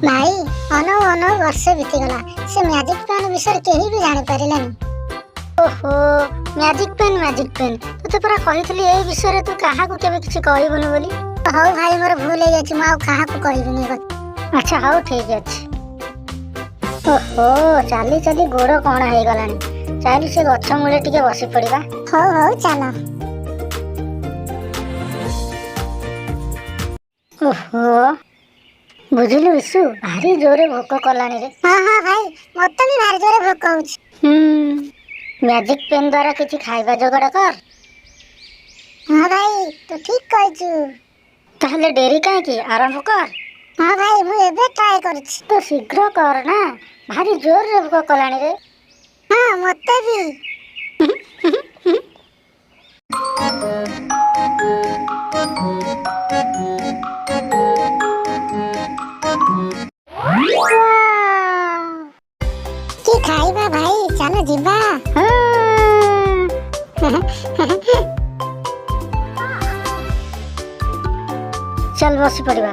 ଭାଇ, ଅନଉ ଅନଉ ବର୍ଷେ ବିତିଗଲା, ସେ ମ୍ୟାଜିକ ପେନ୍ ବିଷୟରେ କେହି ବି ଜାଣିପାରିଲେନି। ଓହୋ, ମ୍ୟାଜିକ ପେନ୍, ମ୍ୟାଜିକ ପେନ୍! ତୋତେ ପରା କହିଥିଲି, ଏଇ ବିଷୟରେ ତୁ କାହାକୁ କେବେ କିଛି କହିବୁନି ବୋଲି। ହଉ ଭାଇ, ମୋର ଭୁଲ ହେଇଯାଇଛି। ମୁଁ ଆଉ କାହାକୁ କହିବିନି ଏ କଥା। ଆଚ୍ଛା ହଉ, ଠିକ ଅଛି। ଓହୋ, ଚାଲି ଚାଲି ଗୋଡ଼ କଣ ହେଇଗଲାଣି। ଚାଲି ସେ ଗଛ ମୂଳେ ଟିକେ ବସି ପଡିବା। ହଉ ହଉ, ଚାଲ। ଓହୋ, ବୁଝିଲୁ ବିଶୁ, ଭାରି ଜୋରେ ଭୋକ କଲାଣି ରେ। ହଁ ହଁ ଭାଇ, ମତେ ବି ଭାରି ଜୋରେ ଭୋକ ହଉଛି। ହୁଁ, ମ୍ୟାଜିକ ପେନ୍ ଦ୍ୱାରା କିଛି ଖାଇବା ଯୋଗାଡ଼ କର। ହଁ ଭାଇ, ତୁ ଠିକ କହିଛୁ। ତାହେଲେ ଡେରି କାହିଁକି, ଆରମ୍ଭ କର। ହଁ ଭାଇ, ମୁଁ ଏବେ ଟ୍ରାଏ କରୁଛି। ତୁ ଶୀଘ୍ର କର ନା, ଭାରି ଜୋରରେ ଭୋକ କଲାଣି ରେ। ହଁ, ମତେ ବି। କି ଖାଇବା ଭାଇ, ଚାଲ ଯିବା। ହଁ। ଚାଲ ବସି ପଡିବା।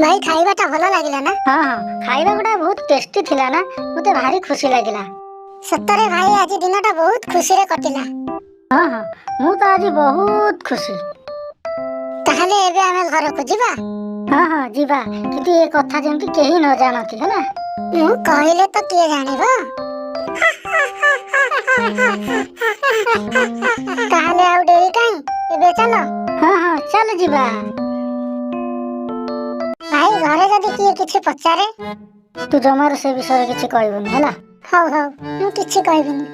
ଭାଇ, ଖାଇବାଟା ଭଲ ଲାଗିଲା ନା? ହଁ ହଁ, ଖାଇବା ଗୁଡା ବହୁତ ଟେଷ୍ଟି ଥିଲା ନା, ମତେ ଭାରି ଖୁସି ଲାଗିଲା। ସତରେ ଭାଇ, ଆଜି ଦିନଟା ବହୁତ ଖୁସିରେ କଟିଲା। ହଁ ହଁ, ମୁଁ ତ ଆଜି ବହୁତ ଖୁସି। ତାହେଲେ ଏବେ ଆମେ ଘରକୁ ଯିବା? ହଁ ହଁ, ଯିବା, କିନ୍ତୁ ଏ କଥା ଯେମିତି କେହି ନ ଜାଣନ୍ତି, ହେଲା? ମୁଁ କହିଲେ ତ କିଏ ଜାଣିବ? ତାହେଲେ ଆଉ ଡେରି କାହିଁ, ଏବେ ଚାଲ। ହଁ ହଁ, ଚାଲ ଯିବା। ଭାଇ, ଘରେ ଯଦି କିଏ କିଛି ପଚାରେ? ତୁ ଜମାରୁ ସେ ବିଷୟରେ କିଛି କହିବୁନି, ହେଲା? ହଉ ହଉ, ମୁଁ କିଛି କହିବିନି।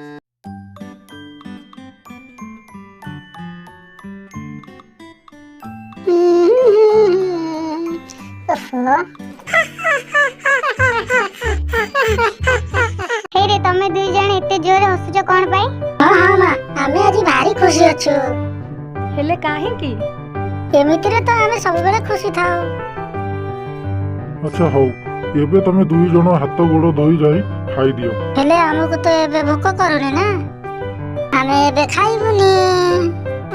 ଓହୋ। ହେଇରେ, ତମେ ଦୁଇ ଜଣ ଏତେ ଜୋରେ ହସୁଛ କଣ ପାଇଁ? ହଁ ହଁ ମା, ଆମେ ଆଜି ଭାରି ଖୁସି ଅଛୁ। ହେଲେ କାହିଁକି? ଏମିତିରେ ତ ଆମେ ସବୁବେଳେ ଖୁସି ଥାଉ। ଆଚ୍ଛା ହଉ, ଏବେ ତମେ ଦୁଇ ଜଣ ହାତ ଗୋଡ଼ ଧୋଇ ଯାଇ ଖାଇଦିଅ। ହେଲେ ଆମକୁ ତ ଏବେ ଭୋକ କରୁନି ନା, ଆମେ ଏବେ ଖାଇବୁନି।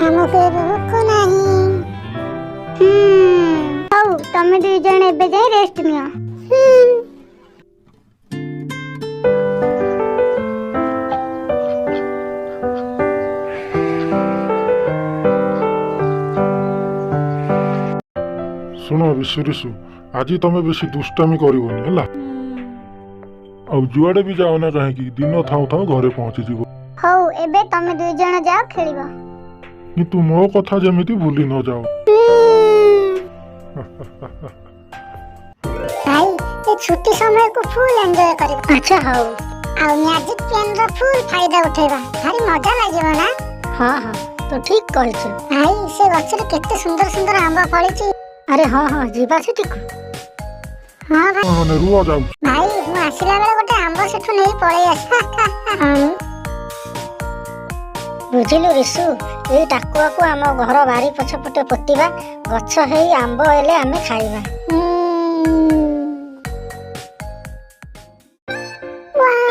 ଆମକୁ ଏବେ ଭୋକ ନାହିଁ। ହୁଁ, ହଉ, ତମେ ଦୁଇ ଜଣ ଏବେ ଯାଇ ରେଷ୍ଟ ନିଅ। ହୁଁ। ଶୁଣ ବିଶୁ, ଆଜି ତମେ ବେଶୀ ଦୁଷ୍ଟାମି କରିବନି, ହେଲା? ଆଉ ଯୁଆଡେ ବି ଯାଅ ନା କାହିଁକି, ଦିନ ଥାଉ ଥାଉ ଘରେ ପହଞ୍ଚିଯିବ। ହଉ, ଏବେ ତମେ ଦୁଇ ଜଣ ଯାଅ ଖେଳିବ। କିନ୍ତୁ ମୋ କଥା ଯେମିତି ଭୁଲି ନ ଯାଅ। ଭାଇ, ଏ ଛୁଟି ସମୟକୁ ଫୁଲ ଏନ୍ଜୟ କରିବା। ଆଚ୍ଛା ହଉ। ଆଉ ମ୍ୟାଜିକ ପେନ୍ ର ଫୁଲ ଫାଇଦା ଉଠେଇବା। ଭାରି ମଜା ଲାଗିବ ନା? ହଁ ହଁ, ତୁ ଠିକ କହିଛୁ। ଭାଇ, ସେ ଗଛରେ କେତେ ସୁନ୍ଦର ସୁନ୍ଦର ଆମ୍ବ ଫଳିଛି। ଆରେ ହଁ ହଁ, ଯିବା ସେଠିକୁ। ହଁ ଭାଇ। ମାନେ ରୁହ, ଯାଉଛି। ଭାଇ, ମୁଁ ଆସିଲା ବେଳେ ଗୋଟେ ଆମ୍ବ ସେଠୁ ନେଇ ପଳେଇ ଆସି। ବୁଝିଲୁ ରିଶୁ, ଏଇ ଟାକୁଆକୁ ଆମ ଘର ବାରି ପଛପଟେ ପୋତିବା। ଗଛ ହେଇ ଆମ୍ବ ହେଲେ ଆମେ ଖାଇବା। ହୁଁ। ୱାଓ!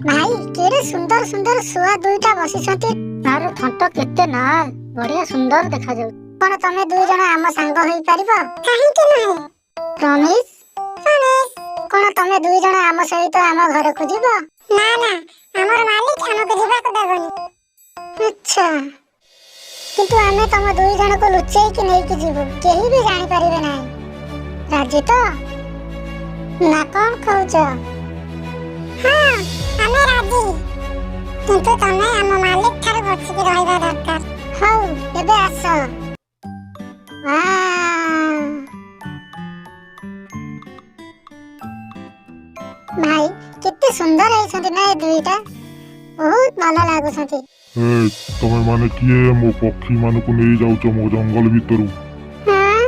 ଭାଇ, କେଡ଼େ ସୁନ୍ଦର ସୁନ୍ଦର ଶୁଆ ଦୁଇଟା ବସିଛନ୍ତି। ତାର ଥଣ୍ଟ କେତେ ନାଲ, ବଢିଆ ସୁନ୍ଦର ଦେଖାଯାଉଛି। କଣ ତମେ ଦୁଇ ଜଣ ଆମ ସାଙ୍ଗ ହେଇପାରିବ? କାହିଁକି ନୁହେଁ? ପ୍ରମିସ୍। କଣ ତମେ ଦୁଇ ଜଣ ଆମ ସହିତ ଆମ ଘରକୁ ଯିବ? ନା ନା, ଆମର ମାଲିକ ଆମକୁ ଯିବାକୁ ଦେବନି। ଆଚ୍ଛା, କିନ୍ତୁ ଆମେ ତମ ଦୁଇ ଜଣକୁ ଲୁଚେଇକି ନେଇକି ଯିବୁ, କେହି ବି ଜାଣିପାରିବେ ନାହିଁ। ରାଜି ତ ନା କଣ କହୁଛ? ହଁ, ଆମେ ରାଜି, କିନ୍ତୁ ତମେ ଆମ ମାଲିକ ଠାରୁ ବଞ୍ଚିକି ରହିବା ଦରକାର। ହଉ, ଏବେ ଆସ। ୱାଓ! ଭାଇ, କେତେ ସୁନ୍ଦର ହେଇଛନ୍ତି ନା ଏ ଦୁଇଟା? ବହୁତ ଭଲ ଲାଗୁଛନ୍ତି। ଏ, ତମେ ମାନେ କିଏ ମୋ ପକ୍ଷୀ ମାନଙ୍କୁ ନେଇ ଯାଉଛ ମୋ ଜଙ୍ଗଲ ଭିତରୁ? ହଁ।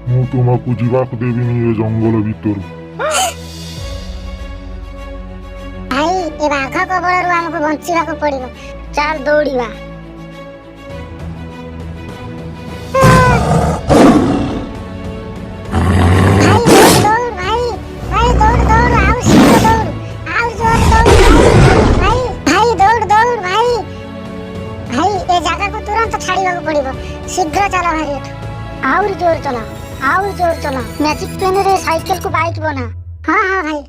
ମୁଁ ତୁମକୁ ଯିବାକୁ ଦେବିନି ଏ ଜଙ୍ଗଲ ଭିତରୁ। ଭାଇ, ଏ ବାଘ କବଳରୁ ଆମକୁ ବଞ୍ଚିବାକୁ ପଡିବ। ଚାଲ ଦୌଡ଼ିବା। ଛାଡ଼ିବାକୁ ପଡ଼ିବ। ଶୀଘ୍ର ଚାଲ ଭାରି ଏଠୁ। ଆହୁରି ଜୋର ଚଲା, ଆହୁରି ଜୋର ଚଲା। ମ୍ୟାଜିକ ପେନରେ ସାଇକେଲକୁ ବାଇକ୍ ବନା। ହଁ ହଁ ଭାଇ।